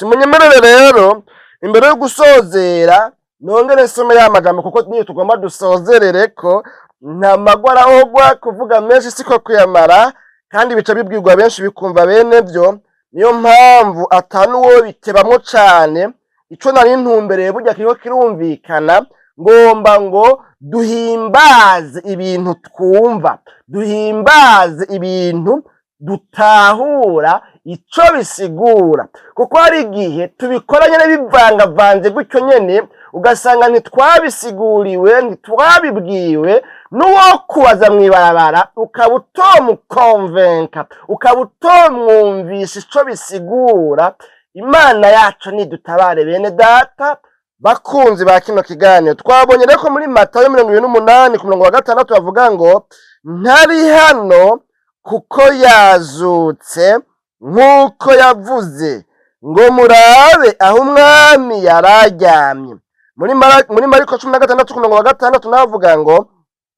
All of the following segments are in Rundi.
Munyemerere rero, imbere yo gusozera, nongere nsome ya majambo, kuko niyo tugomba dusozerere ko nta magwa arahogwa. Kuvuga menshi siko kuyamara, kandi bica bibwirwa benshi bikumva bene byo. Niyo mpamvu atanuwo bitebamwo cane. Ico nari ntumbereye burya kiriko kirumvikana. Ngomba ngo duhimbaze ibintu twumva, duhimbaze ibintu dutahura ico bisigura, kuko hari igihe tubikora nyene bivangavanze gutyo nyene, ugasanga ntitwabisiguriwe, ntitwabibwiwe. N'uwo kubaza mw'ibarabara ukaba utomukonvenka, ukaba utomwumvisha ico bisigura. Imana yacu nidutabare. Bene data bakunzi ba kino kiganiro, twabonye rero ko muri Matayo 28 ku murongo wa 6 bavuga ngo: "Ntari hano, kuko yazutse nk'uko yavuze," ngo murabe aho umwami yari aryamye. Muri Mariko 16 ku murongo wa 6 naho avuga ngo: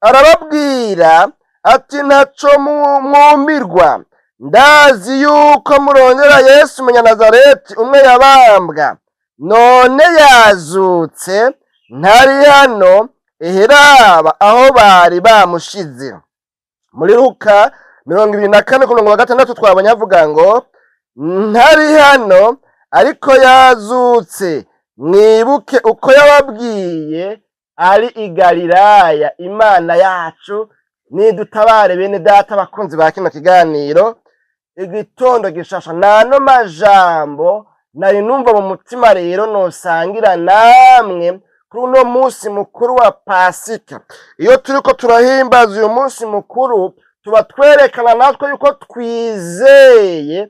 "Arababwira ati: 'Ntaco mwumirwa, ndazi yuko murondera Yesu Umunyanazareti umwe yabambwa. None yazutse, ntari hano, eheraba aho bari bamushize.'" Muri Luka 24 ku murongo wa 6 twabonye avuga ngo: "Ntari hano, ariko yazutse, mwibuke uko yababwiye ari i Galilaya." Imana yacu nidutabare. Bene data bakunzi ba kino kiganiro, igitondo gishasha, nano majambo nari numva mu mutima rero nosangira namwe kuri uno munsi mukuru wa Pasika. Iyo turiko turahimbaza uyu munsi mukuru, tuba twerekana natwe yuko twizeye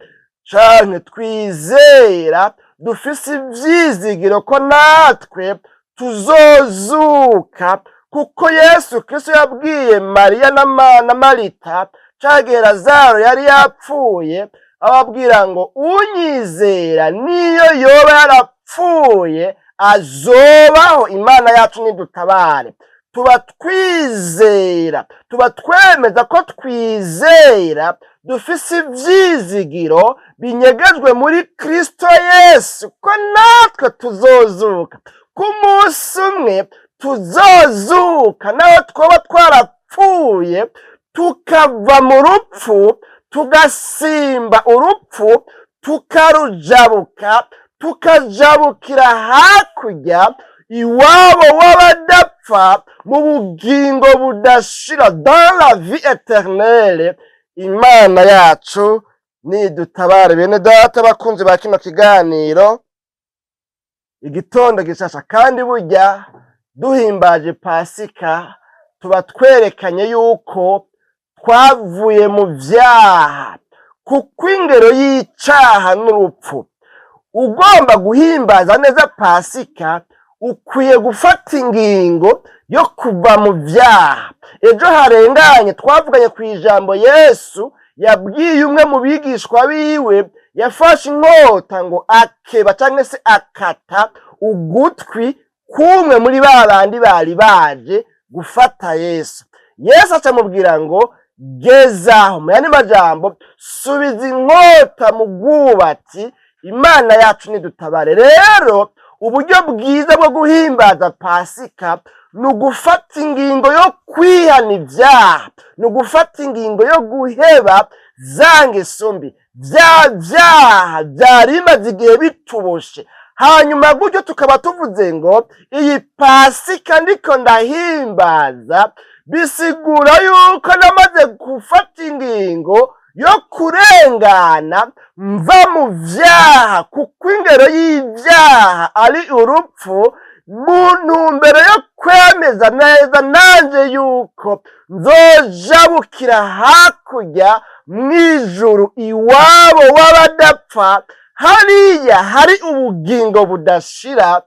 canke twizera, dufise ivyizigiro ko natwe tuzozuka, kuko Yesu Kristo yabwiye Mariya na Marita cagihe Lazaro yari yapfuye, ababwira ngo: "Unyizera, niyo yoba yarapfuye, azobaho." Imana yacu nidutabare. Tuba twizera, tuba twemeza ko twizera, dufise ivyizigiro binyegejwe muri Kristo Yesu, ko natwe tuzozuka, ku munsi umwe tuzozuka, naho twaba twarapfuye, tukava mu rupfu, tugasimba urupfu, tukarujabuka, tukajabukira hakurya iwabo w'abadapfa, mu bugingo budashira, dans la vie éternelle. Imana yacu nidutabare. Bene data bakunzi ba kino kiganiro, igitondo gishasha. Kandi burya duhimbaje Pasika, tuba twerekanye yuko twavuye mu vyaha, kuko ingero y'icaha n'urupfu. Ugomba guhimbaza neza Pasika, ukwiye gufata ingingo yo kuva mu vyaha. Ejo harenganye twavuganye ku ijambo Yesu yabwiye umwe mu bigishwa biwe yafashe inkota ngo akeba cyangwa se akata ugutwi k'umwe muri ba bandi bari baje gufata Yesu. Yesu acamubwira ngo: "Gezaho." Mu yandi majambo, subiza inkota mu bwubatsi. Imana yacu nidutabare. Rero uburyo bwiza bwo guhimbaza Pasika ni ugufata ingingo yo kwihana ibyaha, ni ugufata ingingo yo guheba za ngeso mbi, bya byaha byari bimaze igihe bituboshe. Hanyuma gutyo tukaba tuvuze ngo iyi Pasika ndiko ndahimbaza bisigura yuko namaze gufata ingingo yo kurengana mva mu vyaha, kuko ingero y'ivyaha ari urupfu, mu ntumbero yo kwemeza neza nanje yuko nzojabukira hakurya mw'ijuru, iwabo w'abadapfa, hariya hari ubugingo budashira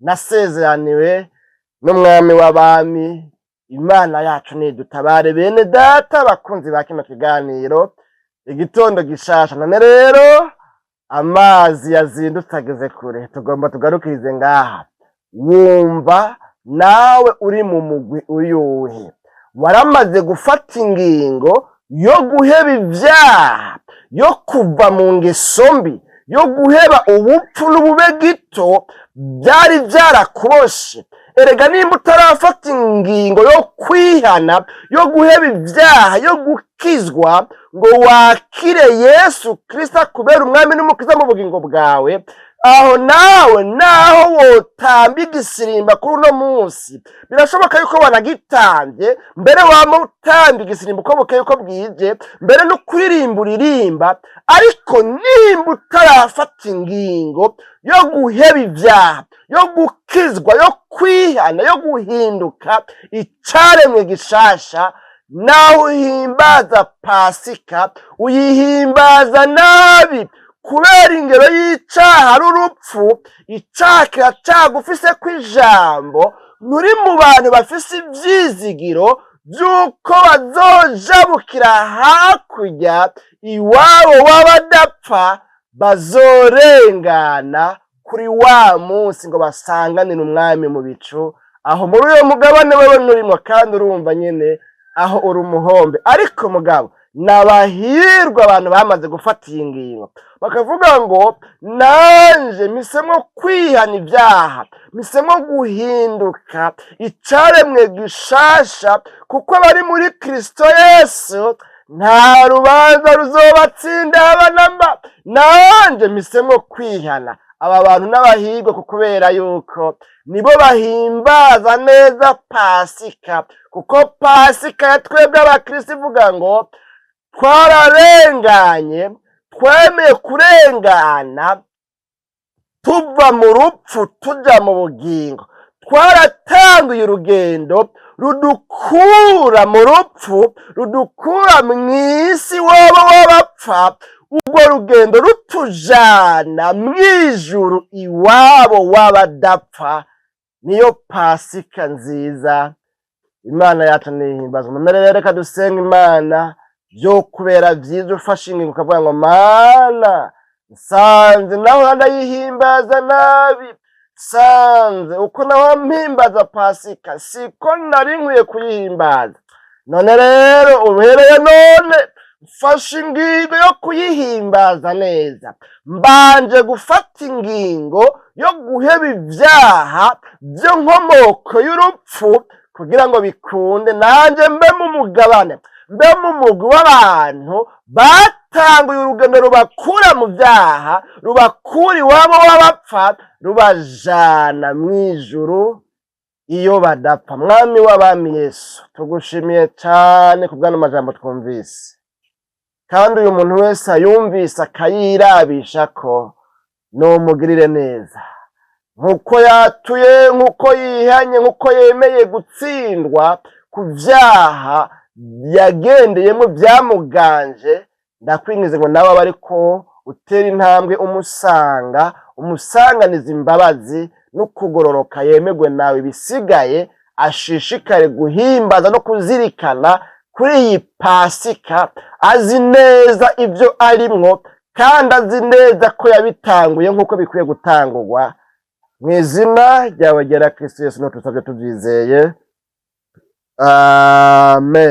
nasezeraniwe n'umwami w'abami. Imana yacu nidutabare. Bene data bakunzi ba kino kiganiro, igitondo gishasha. None rero amazi yazindutse ageze kure, tugomba tugarukirize ngaha. Wumva nawe uri mu mugwi uyuhe? Waramaze gufata ingingo yo guheba ibyaha, yo kuva mu ngeso mbi, yo yo guheba ubupfu n'ubube gito byari byarakuboshe. Erega nimba utarafata ingingo yo kwihana, yo guheba ibyaha, yo gukizwa ngo wakire Yesu Kristo kubera umwami n'umukiza mu bugingo bwawe, aho nawe naho wotamba igisirimba kuri uno munsi, birashoboka yuko wanagitambye mbere, wama utamba igisirimba uko bukeye uko bwije, mbere no kuririmba uririmba, ariko nimba utarafata ingingo yo guheba ibyaha, yo gukizwa, yo kwihana, yo guhinduka icaremwe gishasha, nawe uhimbaza Pasika uyihimbaza nabi, kubera ingero y'icaha ari urupfu. Icaha kiracagufise ko ijambo, nturi mu bantu bafise ivyizigiro vy'uko bazojabukira hakurya iwabo w'abadapfa, bazorengana kuri wa munsi ngo basanganire umwami mu bicu. Aho muri uyo mugabane wewe nturimwo, kandi urumva nyene aho uri umuhombe. Ariko mugabo nabahirwa abantu bamaze gufata iyi ngingo, bakavuga ngo nanje mpisemwo kwihana ibyaha, mpisemwo guhinduka icaremwe gishasha, kuko abari muri Kristo Yesu nta rubanza ruzobatsinda haba namba. Nanje mpisemwo kwihana. Aba bantu n'abahirwe, kubera yuko nibo bahimbaza neza Pasika, kuko Pasika ya twebwe abakristo ivuga ngo twararenganye, twemeye kurengana tuva mu rupfu tuja mu bugingo, twaratanguye urugendo rudukura mu rupfu, rudukura mw'isi wobo w'abapfa, urwo rugendo rutujana mw'ijuru iwabo w'abadapfa. Niyo Pasika nziza. Imana yacu nihimbazwa. None rero reka dusenga Imana. Byo kubera vyiza ufashe ingingo ukavuga ngo Mana, nsanze naho ndayihimbaza nabi, nsanze uko naho mpimbaza Pasika siko nari nkwiye kuyihimbaza. None rero uhereye none mfashe ingingo yo kuyihimbaza neza, mbanje gufata ingingo yo guheba ibyaha byo nkomoko y'urupfu, kugira ngo bikunde nanjye mbe mu mugabane, mbe mu mugwi w'abantu batanguye urugendo rubakura mu byaha, rubakura iwabo w'abapfa, rubajana mw'ijuru iyo badapfa. Mwami w'abami Yesu, tugushimiye cyane ku bw'ano majambo twumvise, kandi uyu muntu wese ayumvise akayirabisha ko numugirire neza nk'uko yatuye, nk'uko yihanye, nk'uko yemeye gutsindwa ku byaha yagendeyemo byamuganje. Ndakwingize ngo nawe abe ariko utera intambwe umusanga, umusanganiza imbabazi no kugororoka, yemegwe nawe. Ibisigaye ashishikare guhimbaza no kuzirikana kuri iyi Pasika, azi neza ibyo arimwo kandi azi neza ko yabitanguye nk'uko bikwiye gutangurwa. Mu izina ryawe ryera Kristo Yesu niho tusabye tubyizeye, amen.